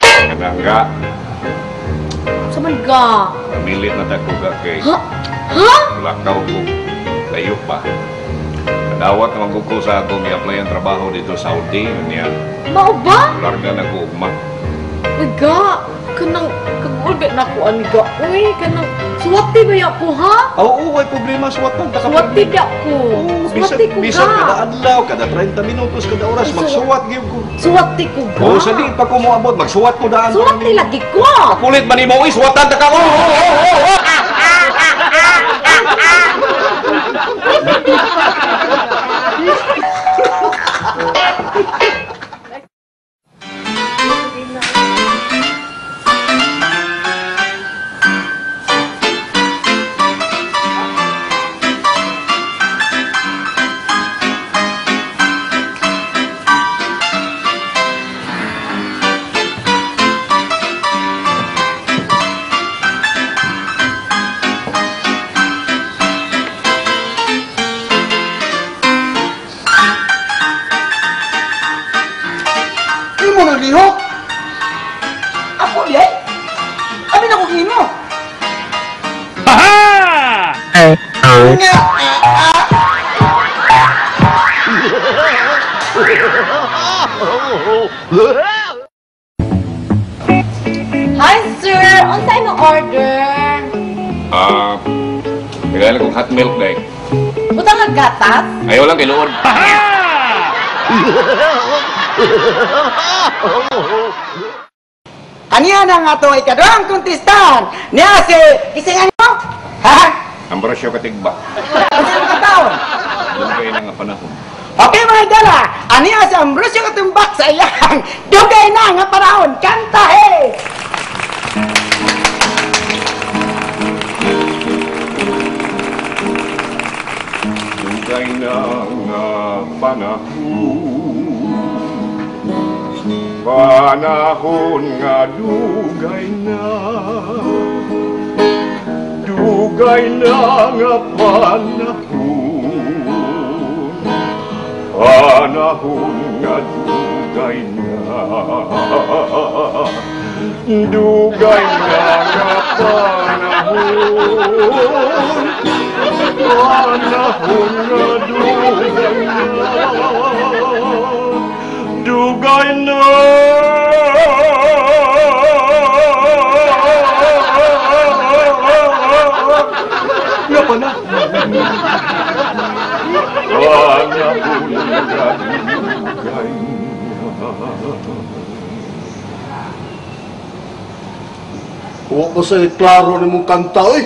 Kanangga. Sa man ga? Namilit na ta ko ga kay. Ha? Ha? Lakaw ko. Layo pa. Nadawat naman ko sa akong i-apply ang trabaho dito sa Saudi. Niya. Mao ba? Larga na ko ugma. Uy ga, kanang kag-ulbit na ko ani ga. Uy, kanang suwati ba ya ko ha? Oo, way problema suwatan ta ka. Suwati ba ko? Suwati ko ga. Bisan kada adlaw, kada 30 minutos, kada oras magsuwat gyud ko. Suwati ko ga. Oo, sa di pa ko moabot, magsuwat ko daan. Suwati lagi ko. Kulit man nimo, uy, suwatan ta ka. Oo. Imo nang lihok. Ako di ay. Abi na ko gimo. Ha! Nga. Hi sir, unsa imong order? Kailangan kong hot milk dai. Butang ang gatas? Ayaw lang kay luod. Kaniya na nga itong ikaduhang kontestan niya si Kisingan mo? Ha? Ambrosio Katigba. Kasi mga taon. Dugay na nga panahon. Okay mga dala, aniya si Ambrosio Katumbak sa iyang dugay na nga panahon. Kanta he! Dugay na nga panahon. Panahon nga dugay na. Dugay na nga panahon. Panahon nga dugay na. Dugay na nga panahon. Panahon nga dugay na. Dugay na. Nga panahon. Panahon nga dugay na. Huwag ko sa'yo klaro ni mong kanta, oy.